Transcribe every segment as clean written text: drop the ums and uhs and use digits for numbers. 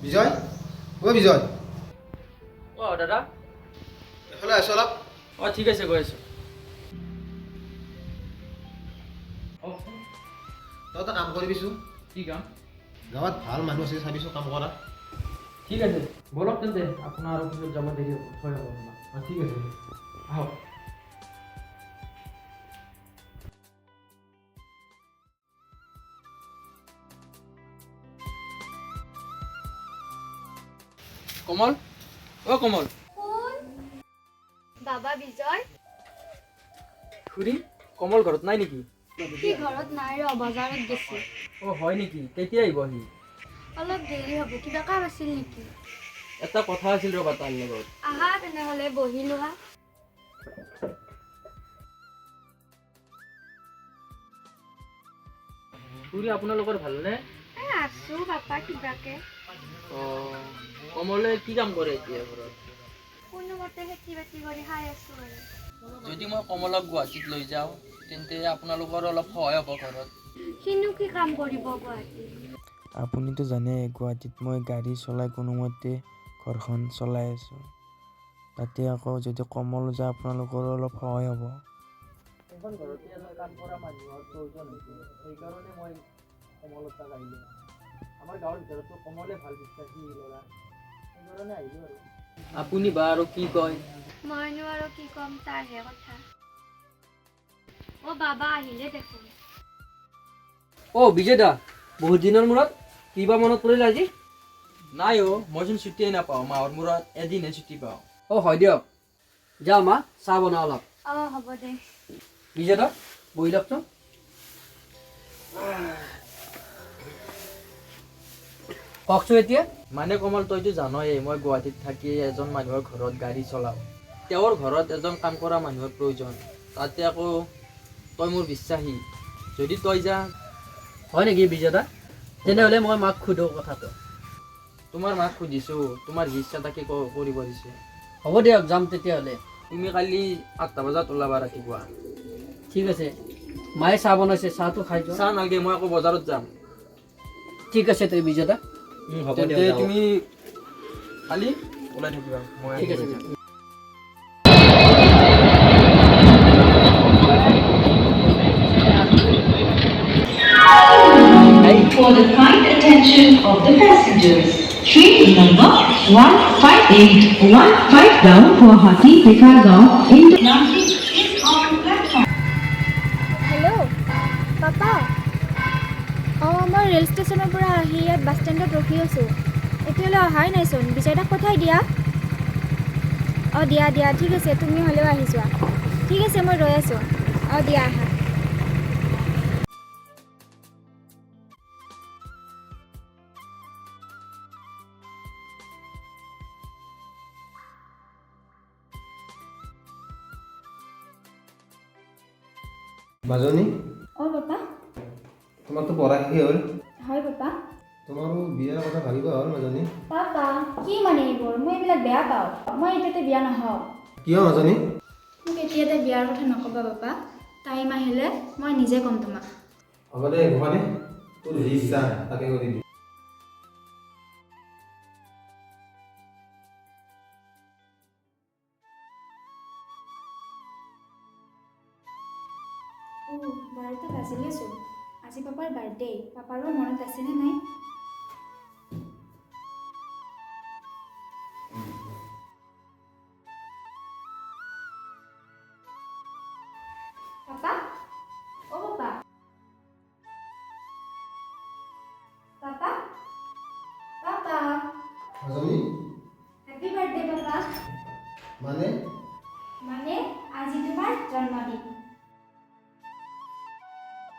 বিজয়, অ' বিজয়। অঁ দাদা। এফালে আছো অলপ। অঁ, ঠিক আছে, গৈ আছোঁ। কওকচোন। তই এটা কাম কৰিবিচোন। কি কাম? গাঁৱত ভাল মানুহ আছে, চাবিচোন কাম কৰা। ঠিক আছে, ব'লক তেন্তে। আপোনাৰ অফিচত যাব দেৰি হ'ব, থৈ আহোঁ আপোনাক। অঁ, ঠিক আছে। আহক। কমল, অ' কমল। কোন বাবা? বিজয়? খুৰী, কমল ঘৰত নাই নেকি? সি ঘৰত নাই ৰ, বজাৰত গৈছে। অ' হয় নেকি? কেতিয়া আহিব সি? অলপ দেৰি হ'ব। কিবা কাম আছিল নেকি? এটা কথা আছিল ৰ'বা তাৰ লগত। আহা তেনেহ'লে, বহি লোৱা। খুৰী, আপোনালোকৰ ভালনে? এ আছো পাপা, কিবাকে। অঁ, কমলে কি কাম কৰে এতিয়া ঘৰত? কোনোমতে খেতি বাতি কৰি খাই আছো আৰু। যদি মই কমলক গুৱাহাটীত লৈ যাওঁ, তেন্তে আপোনালোকৰ অলপ সহায় হ'ব ঘৰত। সিনো কি কাম কৰিব গুৱাহাটীত? আপুনিতো জানে, গুৱাহাটীত মই গাড়ী চলাই কোনোমতে ঘৰখন চলাই আছোঁ। তাতে আকৌ যদি কমল যায়, আপোনালোকৰো অলপ সহায় হ'ব। এখন ঘৰতে এজন কাম কৰা মানুহৰ প্ৰয়োজন হৈছে, সেইকাৰণে মই কমলৰ তাত আহিলোঁ। আমাৰ গাঁৱৰ ভিতৰততো কমলে ভাল বিশ্বাসী ল'ৰা, সেইকাৰণে আহিলোঁ আৰু। আপুনি বা আৰু কি কয়? মইনো আৰু কি ক'ম, তাৰহে কথা। অ' বাবা আহিলে দেখোন। অ' বিজয় দা, বহুত দিনৰ মূৰত, কিবা মনত পৰিল আজি? নাই অ', মইচোন ছুটিয়ে নাপাওঁ। মাহৰ মূৰত এদিনহে ছুটি পাওঁ। অ' হয় দিয়ক। যাওঁ মা, চাহ বনাওঁ অলপ। অঁ, হ'ব দে। বিজয় দা, বহি লওকচোন। কওকচোন এতিয়া। মানে কমল, তইতো জানয়ে, মই গুৱাহাটীত থাকি এজন মানুহৰ ঘৰত গাড়ী চলাওঁ। তেওঁৰ ঘৰত এজন কাম কৰা মানুহৰ প্ৰয়োজন। তাতে আকৌ তই মোৰ বিশ্বাসী। যদি তই যা। হয় নেকি বিজয় দা? তেনেহ'লে মই মাক সোধোঁ কথাটো। তোমাৰ মাক সুধিছোঁ, তোমাৰ যি ইচ্ছা তাকে কৰিব দিছে। হ'ব দিয়ক, যাম তেতিয়াহ'লে। তুমি কালি 8টা বজাত ওলাবা ৰাতিপুৱা। ঠিক আছে। মায়ে চাহ বনাইছে, চাহটো খাই যোৱা। চাহ নালাগে, মই আকৌ বজাৰত যাম। ঠিক আছে তে বিজয় দা, হ'ব তেন্তে দিয়ক, যাওঁ। তুমি কালি ওলাই থাকিবা, মই ঠিক আছে। আহিম। For the kind attention of the passengers. Train number 15815 down Guwahati Dekargaon in the is on platform. Hello papa. অঁ, মই ৰেল ষ্টেচনৰ পৰা আহি ইয়াত বাছ ষ্টেণ্ডত ৰখি আছোঁ। এতিয়ালৈ অহাই নাইচোন। বিজয়দাক পঠাই দিয়া। অঁ, দিয়া দিয়া, ঠিক আছে। তুমি হ'লেও আহি যোৱা। ঠিক আছে, মই ৰৈ আছোঁ। অঁ, দিয়া, আহা। মাজনী। অঁ পাপা। তোমাৰতো পঢ়া শেষেই হ'ল। হয় পাপা। তোমাৰো বিয়াৰ কথা ভাবিব হ'ল মাজনী। পাপা, কি মানে এইবোৰ? মই এইবিলাক বেয়া পাওঁ। মই এতিয়াতে বিয়া নহওঁ। কিয় মাজনী? মোক এতিয়াতে বিয়াৰ কথা নক'বা পাপা। টাইম আহিলে মই নিজে ক'ম তোমাক। হ'ব দে গোসানী, তোৰ যি ইচ্ছা তাকে কৰিবি। অ' 12টা বাজিলেচোন। আজি পাপাৰ বাৰ্থডে। পাপাৰো মনত আছেনে নাই? পাপা, অ' পাপা, পাপা, পাপা। মাজনী। Happy birthday papa. মানে? মানে আজি তোমাৰ জন্মদিন।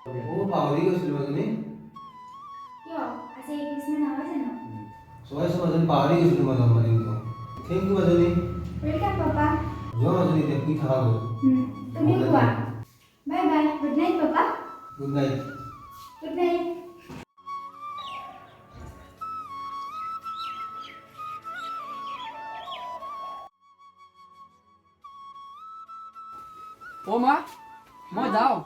অ', পাহৰি গৈছিলোঁ মাজনী। কিয়, আজি 21 মে নহয় জানো? চোৱাইছোঁ মাজনী, পাহৰি গৈছিলোঁ মই জন্মদিনটো। Thank U মাজনী। Welcome papa. যোৱা মাজনী, এতিয়া শুই থাকাগৈ। তুমিও খোৱা। Bye bye, good night papa. Good night. Good night. অ' মা, মই যাওঁ।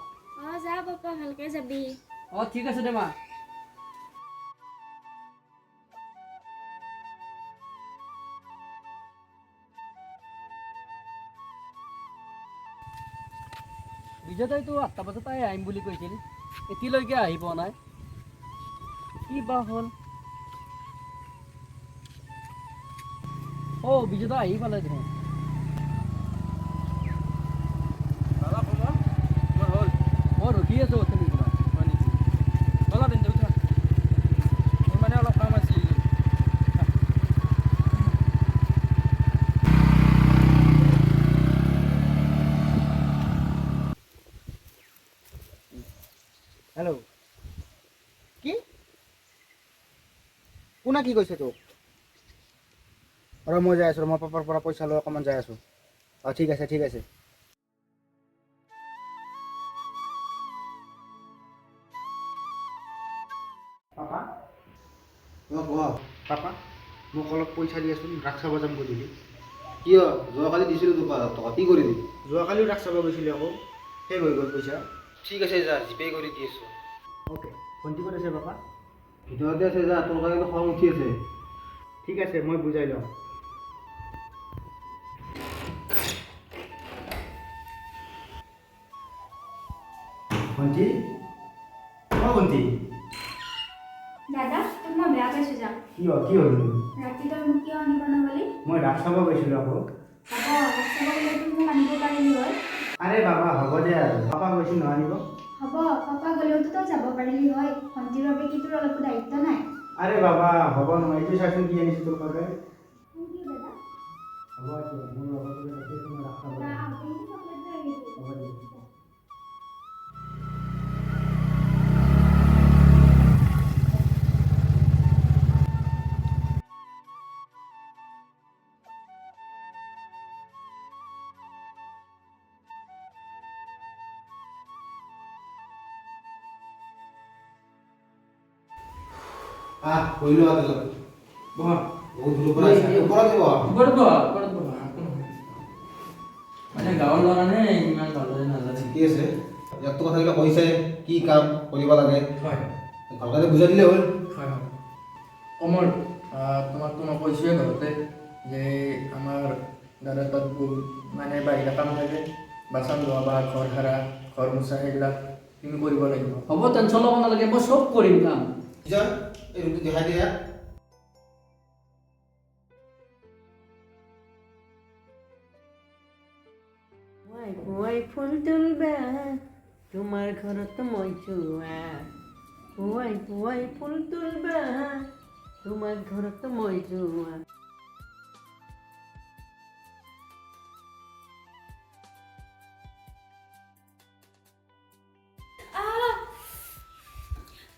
অঁ, যা পাপা, ভালকে যাবি। অঁ, ঠিক আছে দে মা। বিজয় দাইতো 8টা বজাত আহিম বুলি কৈছিল, এতিয়ালৈকে আহি পোৱা নাই, কি বা হ'ল। অ' বিজয় দা আহি পালে দেখোন। দাদা কমল, তোমাৰ হ'ল? মই ৰখি আছোঁ অথনিৰ পৰা। হয় নেকি? ব'লা তেন্তে উঠা, মোৰ মানে অলপ কাম আছিল। হেল্ল', কি কোনে কি কৈছে তোক? আৰু মই যাই আছোঁ, মই পাপাৰ পৰা পইচা লৈ অকণমান যাই আছোঁ। অঁ ঠিক আছে, ঠিক আছে। পাপা। অ' কোৱা। পাপা, মোক অলপ পইচা দিয়াচোন, ৰাস চাব যাম গধূলি। কিয়? যোৱাকালি দিছিলোঁ তোক 5000 টকা, কি কৰিলি? যোৱাকালিও ৰাস চাব গৈছিলোঁ, আকৌ শেষ হৈ গ'ল পইচা। ঠিক আছে যা, জিপে কৰি দি আছোঁ। অ'কে, ভণ্টি ক'ত আছে পাপা? ভিতৰতে আছে যা, তোৰ কাৰণে খং উঠি আছে। ঠিক আছে, মই বুজাই লওঁ। ভণ্টি, অ' ভণ্টি। দাদা, তোক মই বেয়া পাইছোঁ যা। কিয়, কি হ'ল? ৰাতি তই মোক কিয় আনিব নগ'লি? মই ৰাস চাব গৈছিলোঁ আকৌ। হ'ব, ৰাস চাব গ'লেতো মোক আনিব পাৰিলি হয়। আৰে বাবা, হ'ব দে আৰু, পাপা গৈছিল নহয় আনিব। হ'ব, পাপা গ'লেওতো তই যাব পাৰিলি হয়। ভণ্টিৰ বাবে কি তোৰ অলপো দায়িত্ব নাই? আৰে বাবা, হ'ব নহয়, এইটো চাচোন কি আনিছোঁ তোৰ বাবে। Thank you দাদা। হ'ব এতিয়া, মোৰ লগৰটোৱে মাতি আছে, মই ৰাস চাব যা, যাম। আহোঁতে কিন্তু চকলেট লৈ আহিবি। হ'ব দে। আহ, বহিলো আহ তলত। বহা। বহুত দূৰৰ পৰা আহিছা, ওপৰতে বহা। ওপৰত বহা, ওপৰত বহা, একো নহয়। মানে গাঁৱৰ ল'ৰা নে, ইমান ভালদৰে নাজানে। ঠিকে আছে, ইয়াকতো কথাবিলাক কৈছে কি কাম কৰিব লাগে। হয়। ভালকৈ বুজাই দিলে হ'ল। হয় হয়। কমল, তোমাকতো মই কৈছোঁৱে ঘৰতে যে আমাৰ দাদা তাত বহুত মানে বাহিৰা কাম থাকে, বাচন ধোৱা বা ঘৰ সাৰা, ঘৰ মোচা, সেইবিলাক তুমি কৰিব লাগিব। হ'ব, টেনশ্যন ল'ব নালাগে, মই চব কৰিম কাম। বিজয়, এই ৰুমটো দেখাই দিয়া। পুৱাই পুৱাই ফুল তুলবা তোমাৰ ঘৰত মই যোৱা, পুৱাই পুৱাই ফুল তুলবা তোমাৰ ঘৰত মই যোৱা।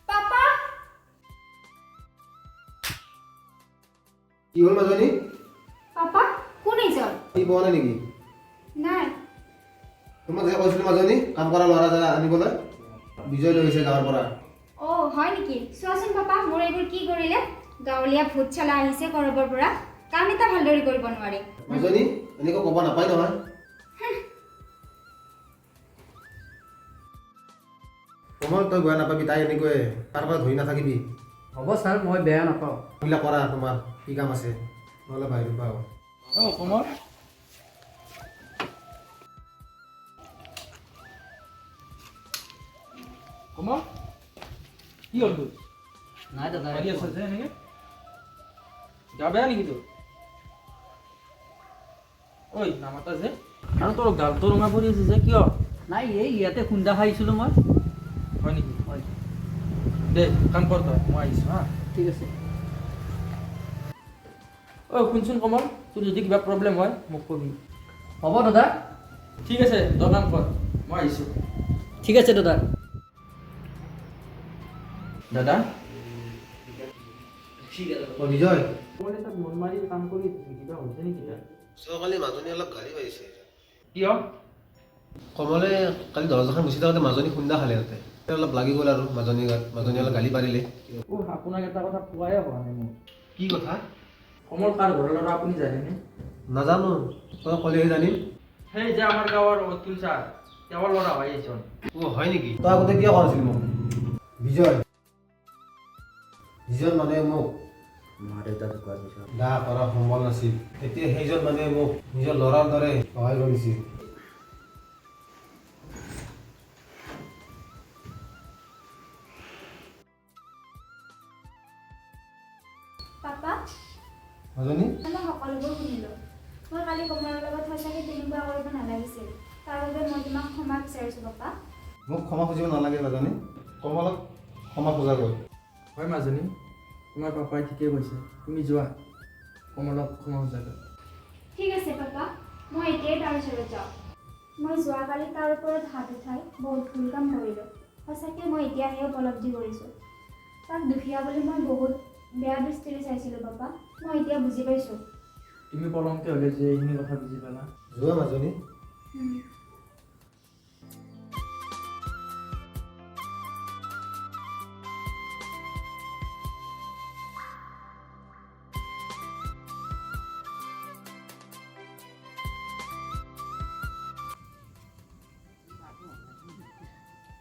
পাপা। কি হ'ল মাজনী? পাপা, কোন এইজন? কি পোৱা নাই নেকি? নাই। তোমাক যে কৈছিলোঁ মাজনী, কাম কৰা ল'ৰা এটা আনিবলৈ, বিজয় লৈ আহিছে গাঁৱৰ পৰা। অ' হয় নেকি? চোৱাচোন পাপা, মোৰ এইবোৰ কি কৰিলে। গাঁৱলীয়া ভূত চালা আহিছে কৰবৰ পৰা, কাম এটা ভালদৰে কৰিব নোৱাৰে। মাজনী, এনেকৈ ক'ব নাপায় নহয়। কমল, তই বেয়া নাপাবি, তাই এনেকৈয়ে, তাৰ পৰা ধৰি নাথাকিবি। হ'ব ছাৰ, মই বেয়া নাপাওঁ। এইবিলাক কৰা, তোমাৰ কি কাম আছে, নহ'লে বাহিৰৰ পৰা। অঁ কমল, কমল, কি হ'ল তোৰ? নাই দাদা। মাৰি আছ যে এনেকৈ, গা বেয়া নেকি তোৰ? ঐ, নামাতা যে, আৰু তোৰ গালটো ৰঙা পৰি আছে যে, কিয়? নাই, এই ইয়াতে খুন্দা খাইছিলোঁ মই। হয় নেকি? হয়। দে, কাম কৰ তই, মই আহিছোঁ হা। ঠিক আছে। ঐ শুনচোন কমল, তোৰ যদি কিবা প্ৰব্লেম হয় মোক কবি। হ'ব দাদা। ঠিক আছে, তই কাম কৰ, মই আহিছোঁ। ঠিক আছে দাদা। দাদা। অ' বিজয়। কমলে তাত মন মাৰি কাম কৰি আছে, কিবা হৈছে নেকি তাৰ? যোৱাকালি মাজনী অলপ গালি পাৰিছে। কিয়? কমলে কালি দৰ্জাখন গুচি থাকোঁতে মাজনী খুন্দা খালে, তাতে অলপ লাগি গ'ল আৰু মাজনী গাত, মাজনী অলপ গালি পাৰিলে। অ' আপোনাক এটা কথা কোৱাই হোৱা নাই মোক। কি কথা? কমল কাৰ ঘৰৰ ল'ৰা আপুনি জানেনে? নাজানো, তই ক'লেহে জানিম। সেই যে আমাৰ গাঁৱৰ অতুল ছাৰ, তেওঁৰ ল'ৰা হয় এইজন। অ' হয় নেকি? তই আগতে কিয় কোৱা নাছিলি মোক? বিজয়, যিজন মানুহে মোক মা দেউতা ঢুকোৱাৰ পিছত দা কৰা সম্বল নাছিল, তেতিয়া সেইজন মানুহে মোক নিজৰ ল'ৰাৰ দৰে সহায় কৰিছিল। মাজনী, মই সকলোবোৰ শুনিলোঁ। মই কালি কমলৰ লগত সঁচাকৈ তেনেকুৱা কৰিব নালাগিছিল। তাৰ বাবে মই তোমাক ক্ষমা বিচাৰিছোঁ পাপা। মোক ক্ষমা খুজিব নালাগে মাজনী, কমলক ক্ষমা খোজাগৈ। হয় মাজনী, তোমাৰ পাপাই ঠিকেই কৈছে। তুমি যোৱা, কমলক ক্ষমা খোজাগৈ। ঠিক আছে পাপা, মই এতিয়াই তাৰ ওচৰত যাওঁ। মই যোৱাকালি তাৰ ওপৰত হাত উঠাই বহুত ভুল কাম কৰিলোঁ। সঁচাকৈ মই এতিয়াহে উপলব্ধি কৰিছোঁ। তাক দুখীয়া বুলি মই বহুত বেয়া দৃষ্টিৰে চাইছিলোঁ পাপা, মই এতিয়া বুজি পাইছোঁ। তুমি পলমকৈ হ'লে যে এইখিনি কথা বুজি পালা। যোৱা মাজনী।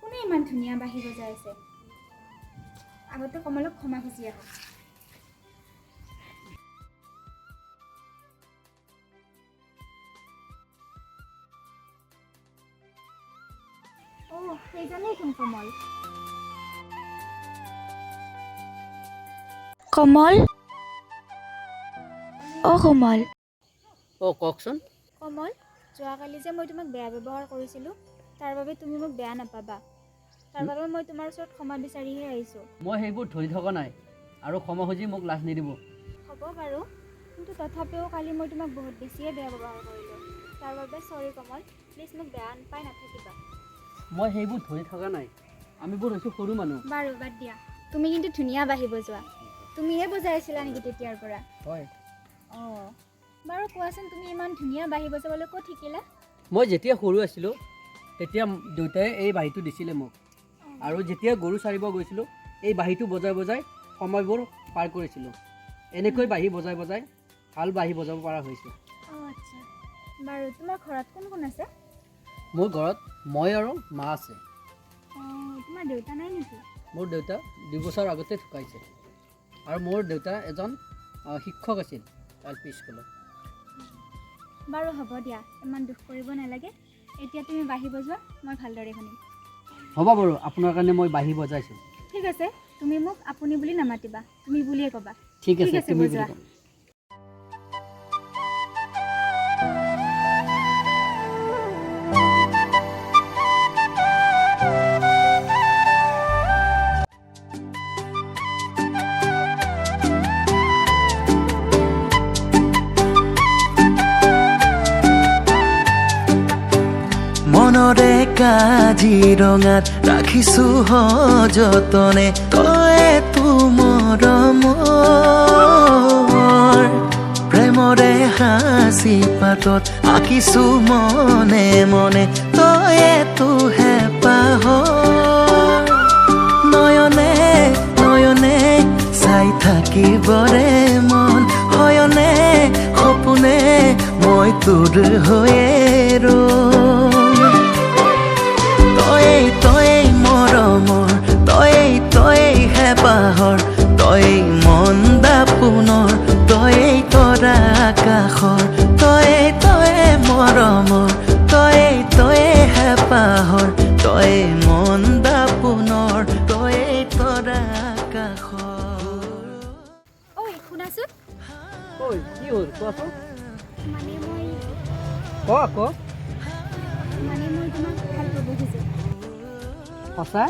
কোনে ইমান ধুনীয়া বাঁহী বজাই আছে? আগতে কমলক ক্ষমা খুজি আহোঁ। অ', সেইজনেই দেখোন কমল। কমল, অ' কমল। অঁ, কওকচোন। কমল, যোৱাকালি যে মই তোমাক বেয়া ব্যৱহাৰ কৰিছিলোঁ, তাৰ বাবে তুমি মোক বেয়া নাপাবা। তাৰ বাবে মই তোমাৰ ওচৰত ক্ষমা বিচাৰিহে আহিছোঁ। মই সেইবোৰ ধৰি থকা নাই আৰু ক্ষমা খুজি মোক লাজ নিদিব। হ'ব বাৰু, কিন্তু তথাপিও কালি মই তোমাক বহুত বেছিয়ে বেয়া ব্যৱহাৰ কৰিলোঁ। তাৰ বাবে চৰি কমল, প্লিজ মোক বেয়া নাপাই নাথাকিবা। মই সেইবোৰ ধৰি থকা নাই, আমিবোৰ হৈছোঁ সৰু মানুহ। বাৰু বাদ দিয়া, তুমি কিন্তু ধুনীয়া বাঁহী বজোৱা। তুমিহে বজাই আছিলা নেকি তেতিয়াৰ পৰা? হয়। অঁ, বাৰু কোৱাচোন, তুমি ইমান ধুনীয়া বাঁহী বজাবলৈ ক'ত শিকিলা? মই যেতিয়া সৰু আছিলোঁ তেতিয়া দেউতাই এই বাঁহীটো দিছিলে মোক, আৰু যেতিয়া গৰু চাৰিব গৈছিলোঁ এই বাঁহীটো বজাই বজাই সময়বোৰ পাৰ কৰিছিলোঁ। এনেকৈ বাঁহী বজাই বজাই ভাল বাঁহী বজাব পৰা হৈছোঁ। অঁ আচ্ছা, বাৰু তোমাৰ ঘৰত কোন কোন আছে? মোৰ ঘৰত মই আৰু মা আছে। অঁ, তোমাৰ দেউতা নাই নেকি? মোৰ দেউতা 2 বছৰ আগতে ঢুকাইছে আৰু মোৰ দেউতা এজন শিক্ষক আছিল এল পি স্কুলত। বাৰু হ'ব দিয়া, ইমান দুখ কৰিব নালাগে। এতিয়া তুমি বাঁহী বজোৱা, মই ভালদৰে শুনিম। হ'ব বাৰু, আপোনাৰ কাৰণে মই বাঁহী বজাইছোঁ। ঠিক আছে, তুমি মোক আপুনি বুলি নামাতিবা, তুমি বুলিয়ে ক'বা। ঠিক ঠিক আছে, আছে, তুমি বুলি বজোৱা। ক'ম। মনৰে কাজিৰঙাত ৰাখিছো সযতনে তয়ে তো মৰমৰ প্ৰেমৰে সাঁচি পাতত আঁকিছো মনে মনে তয়ে তো হেঁপাহৰ নয়নে নয়নে চাই থাকিবৰে মন শয়নে সপোনে মই তোৰ হৈয়ে ৰম। তয়েই তয়েই মৰমৰ, তয়েই তয়েই হেঁপাহৰ, তয়েই মন দাপোনৰ, তয়েই তৰা আকাশৰ, তয়েই তয়ে মৰমৰ, তয়েই তয়ে হেঁপাহৰ, তয়েই মন দাপোনৰ, তয়েই তৰা আকাশৰ। ঐ শুনাচোন। ঐ, কি হ'ল কোৱাচোন। মানে মই ক আকৌ। মানে মই তোমাক ভাল পাব খোজোঁ। সঁচা?